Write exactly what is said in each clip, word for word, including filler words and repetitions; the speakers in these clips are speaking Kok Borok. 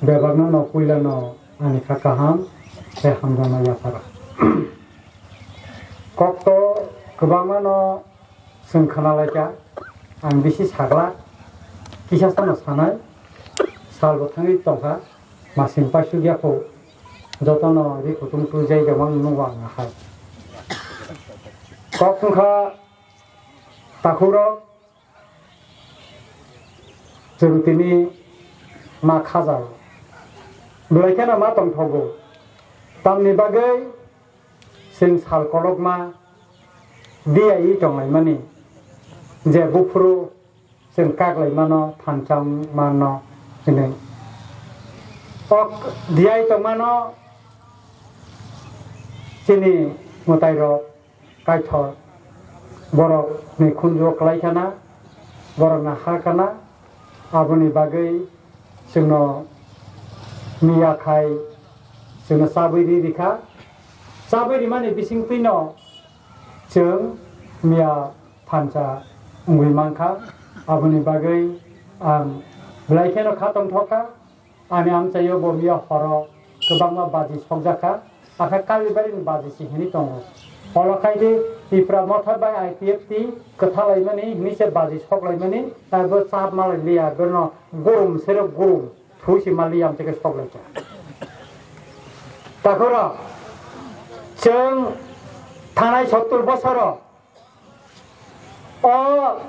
Bebakno no puila no ani kha kaham tei hamjakma yapharo. Kok to kwbangma no chwng khna lai kha, ang bisi sagla, kisa sano sanai, sal bo thangwi tongkha, masing paisuk ya kho, jotono ri kutung twi jai jabang nukgo ang hai. Kok wngkha takhuk rok, chwng tini ma khajago. Belai kheno ma tongthogo. Tamni bagwi chwng sal kolokma diyaui tonglaimani, je buphuru chwng kaklaimano thansa wngmano hinwi. O diyaui tongmano chini mwtairok Kaithor borokni khunju-o kwlai khana, borokno ha khana, aboni bagwi chwngno miya khai chwngno chabwi ri rikha. Chabwi rimani bisingtwino chwng miya thansa wngwi mankha, aboni bagwi ang belai kheno kha tongthokha. Ani amchaio bo miya horo kwbangma baji sokjakha, akha Kalibarini baji se hini tongo. Olo khai di Tipra Motha bai I P F T kwthalaimani hini se baji soklaimani, taibo chap malai liya, bono gurum sero gurum, thu se maliya amchaike soklaikha. Takhoro chwng thanai sottur bosoro O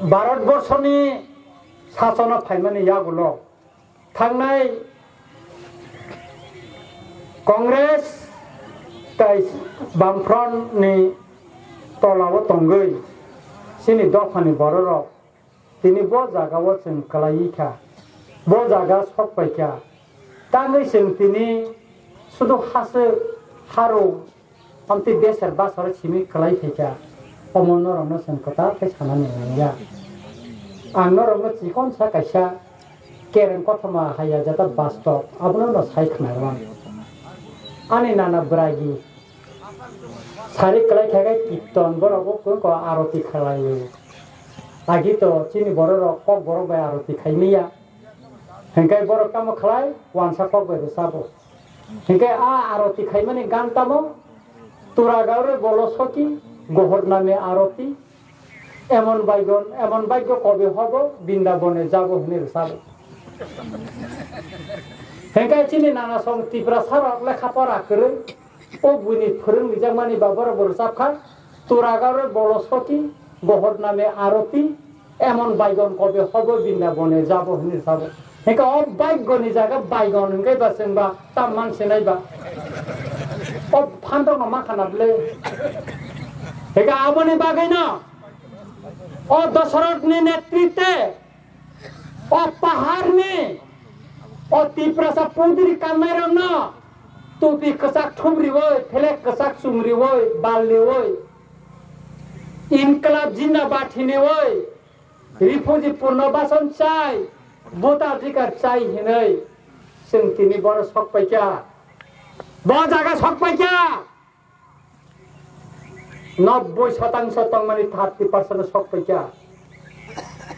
Bharat borshoni sasono phaimani yagulo thangnai Congress tai Bamfront ni tolao tongwi chini dophani bororok Tini bo jagao chwng kwlaiwi kha, bo jaga sok pai kha. Tangwi chwng tini sudu haswk, harung, amtwi beser basaro simi kwlai phai kha. Omo norokno chwng kwtal khe sanani nangya. Ang norokno chikonsa kaisa kereng kothoma haiya jata bastob, abono no sai khna rwang. Ani nana bwragi Sari kwlai khe khe kirton borok bo kung ko aroti khlai o. Agi to chini borok rok kok borok bai aroti khai manya. Hinkhe borok tamo khlai wansa kok bai rwchabo. Hinkhe a aroti khaimani gan tamo, "Tura gaure bolo soki, gohor name aroti." Emon baigon, emon baigyo kobe hobo, Bindabone jabo hwnwi rwchabo. Hinkhe chini nana song Tiprasa rok lekha pora kwrwi, o buini phwrwng rijakmani ba borok bo rwchapkha, "Tura gaure bolo soki, gohor name aroti, emon baigon kobe hobo, Bindabone jabo hwnwi rwchabo." Hinkhe o baigoni jaga baigon hinkhe ba chwng ba tam man sinai ba. O phandokno ma khana bwle. Hinkhe aboni bagwino o Dosorothni netritwe o paharni o Tiprasa pudri kannairokno tupi kwchak thumriwi, phelek kwchak chumriwi, balliwi, Inklab Jindabad hiniwi, Refugee Purnobasan chai, Bhotadhikar chai hinwi chwng tini boro sok paikha. Bo jaga sok paikha. Nobboi shotangso tongmani thirty percent sok paikha.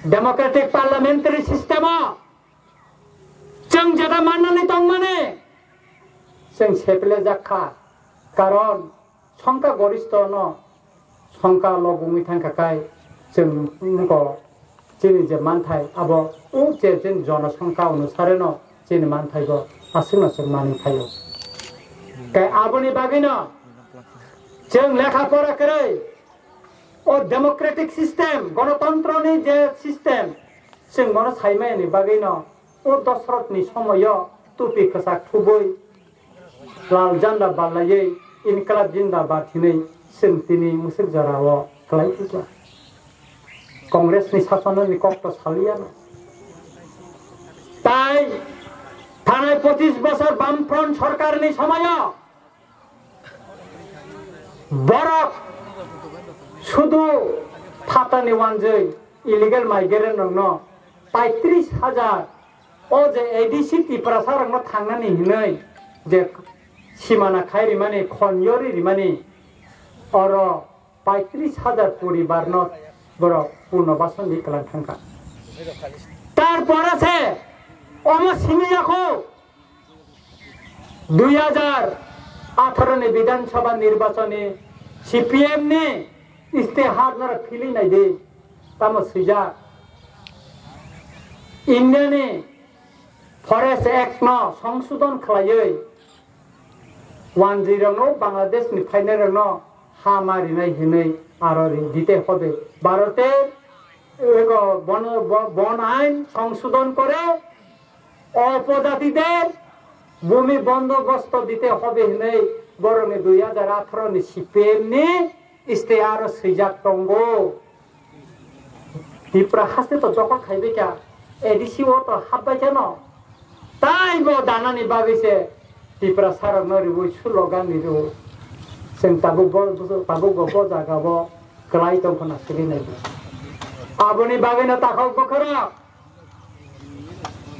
Democratic parliamentary system o chwng jeta mannani tongmani chwng seplejak kha. Karon songkha goristho no songkha logumwi thangkha kai chwng wngkha chini je manthai abo o je chini jonosongkha onusare no chini manthai bo aswk no chwng manwi phaio. Kai aboni bagwi no chwng lekha pora kwrwi o democratic system, gonotontro ni je system chwng bono saimani bagwi no o Dosoroth ni somoyo tupi kwchak thubwi Lal janda balaiwi Inklab Jindabad hinwi chwng tini mwswk jorao kwlai phikha. Congress ni sasononi kok to saliya no. Tai thanai pochis bosor Bamfront sorkarni somoyo borok sudu phatani wanjwi illegal migrant rokno paitris hajar O je A D C Tiprasa rokno thangnani hinwi je simana khai rimani, khon yori rimani, oro paitris hajar poribarno borok purno basan di kwlang thangkha. Tarpore se Omo simi yakho. Dui hajar atharo ni Bidhan Sabha nirbachon ni C P M ni istihar nara philwi nai di. Tamo swijak. India ni Forest Act no songsodon khlaiwi wanjwi rokno Bangladesh ni phainai rokno ha ma rinai hinwi aro ri dite hobe. Bharote ego bon, bon, bon ain songsodon kore o upojatide bhumi bondobosto dite hobe hinwi borokni dui hajar atharo ni C P M ni Este aro swijak tongo. Tipra haste to jokol khaibai kha, A D C o to habbai kha no. Tai bo danani bagwi se Tipra sarok no riwi sulo gangni riwi. Chwng tabuk bo, tabuk bo, bo jaga bo kwlai tong khna sili nai. Aboni bagwi no takhok bokhorok.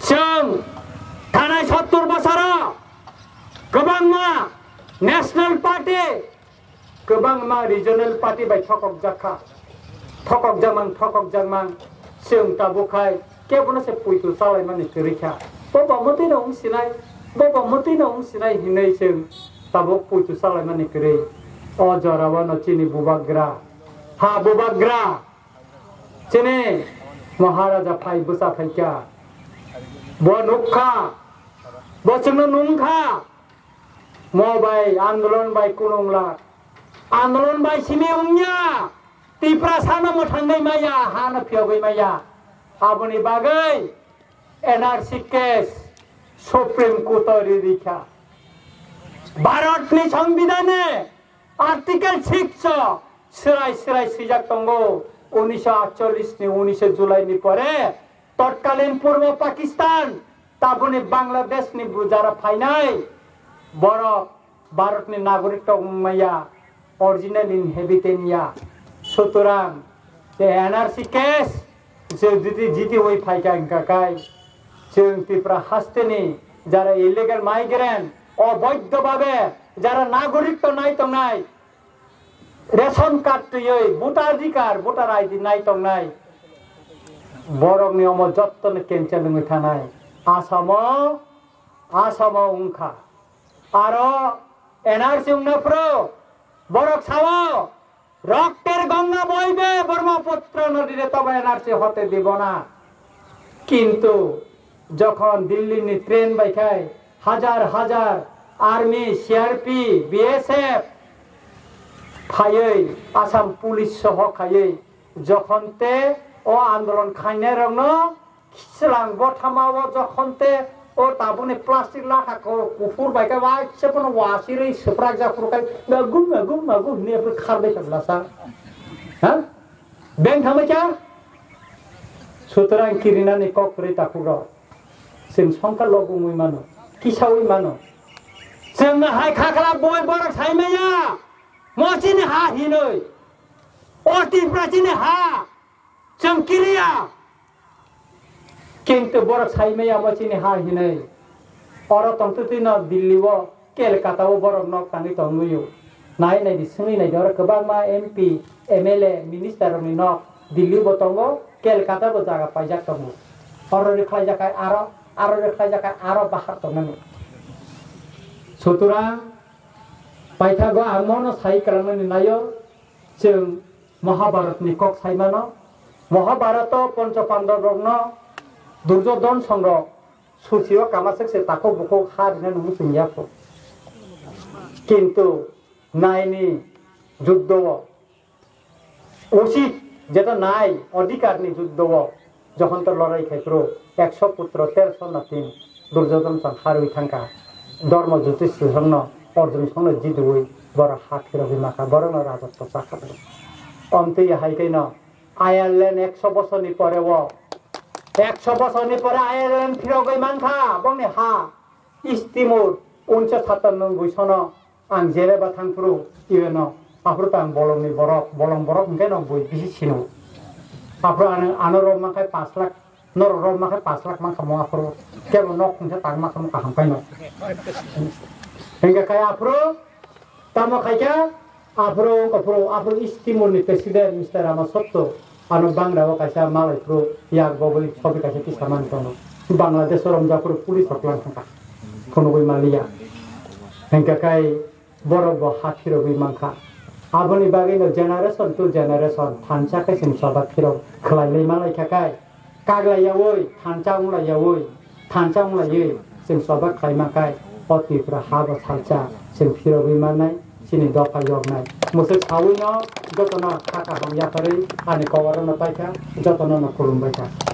Chwng thanai sottor bosoro kwbangma National Party, kwbangma regional party bai thokokjak kha, thokokjakmang, thokokjakmang, chwng tabuk khai kebono se puitu chalaimani kwrwi kha. Bo bo mwtwino wng sinai, bo bo mwtwino wng sinai hinwi chwng tabuk puitu chalaimani kwrwi. O jorao no chini bubagra, ha bubagra, chini Maharaja phai bwsa phaikha, bo nukha, bo chwngno nungkha. Mo bai andolon bai kunung lak. Andolon bai simi wngya. Tipra sana mwthangwi maya, hano phiyogwi maya. Aboni bagwi N R C case Supreme Court o ririkha. Bharat ni Songbidan ni Article six o swrai swrai swijak tongo. Unisho atchollish ni unisho July ni pore totkalin Purbo Pakistan, taboni Bangladesh ni bujara phainai borok Bharatni nagorik tongmaya, original inhabitant ya. Sutorang, je N R C case, je jiti, jiti oi phaikha wngkha kai, chwng Tripura hasteni jara illegal migrant, oboidho bhabe jara nagorik tongnai tongnai, ration card twiwi, voter adhikar, voter I D nai tongnai, borokni omo jottono cancel wngwi thanai. Asamo, Asamo wngkha. Aro N R C wngna phuru borok sao, "Rokter Ganga boibe Brahmaputra nodi re tobo N R C hote dibo na." Kintu jokhon Delhi ni train bai khai hajar hajar army, C R P, B S F phaiwi Assam police soho khaiwi jokhon te o andolon khainai rokno Srang bothama o jokhon te o tabukni plastic lakha ko kuphur bai khe waisa phano wasirwi swprak jak phuru khai magum, magum, magum hwnwi aphuru kharbai kha bwlasa. Ha? Beng thamai kha? Sutorang kirinani kok kwrwi takhuk rok. Chwng songkha logumwi mano, kisaui mano. Chwngno hai kha khala boi borok sai maya. Mo chini ha hinwi. O Tripura chini ha. Chwng kiriya. Kintu borok sai maya mo chini ha hinwi. Oro tongtwtwi no Delhi o, Kolkata o borok nok tangwi tongwi o. Nai nai di, swngwi nai di, oro kwbangma M P, M L A, minister rokni nok Delhi bo tongo, Kolkata bo jaga paijak tongo. Oro rwkhlaijak khai aro, aro rwkhlaijak khai aro bahar tongnani. Sutorang paithago ang mono sai kwlangnani naio, chwng Mahabharatni kok sai mano. Mahabharato Pancha Pandab rokno Duryodhon songrok susi o kamaswk se takhuk bukhuk ha rina nung chwng ya kho. Kintu naini juddo o, uchit jeta nai odhikar ni juddo o, jokhon to lorai khai phuru ekso putro terso natin Duryodhon chwng harwi thangkha. Dharma Jyoti songno Arjun songno jidui borok ha phirogwi makha, borokno rajotwo chakha. Omtwi hai khe no Ireland ekso bosorni pore o, ekso bosorni pore Ireland phirogwi mankha bongni ha. East Timor unisho satanno bui sono ang jele ba thang phuru iweno aphuru tang bolongni borok, bolong borok hwnkhe no bui bisi sino. Aphuru ano, ano rok mankha pash lakh, norok rok mankha pash lakh mankha mo aphuru. Kebo nok hwnkhe tang mankha mo kaham khaino. Hwnkhe kaya aphuru tamo khaikha aphuru, aphuru, aphuru East Timor ni president Mister Rama Sotto ano bangra o kaisa malai phuru yak bogwi sobi kaisa kisa mani tongo. Bangladesh o romjaphuru police rok lang thangkha, phunugwi manliya. Hingkha khe borok bo ha phirogwi mankha. Aboni bagwino generation to generation thansa khe chwng choba phirok khwlailai manlaikha khe, kaglaiyaui, thansa wnglaiyaui, thansa wnglaiwi chwng choba khlaima khe o Tripura ha bo salsa chwng phirogwi mannai, chini dopha yoknai. Mwswk sawino jotono kha kaham yapharwi ani koborokno paikha, jotono no khulumbaikha.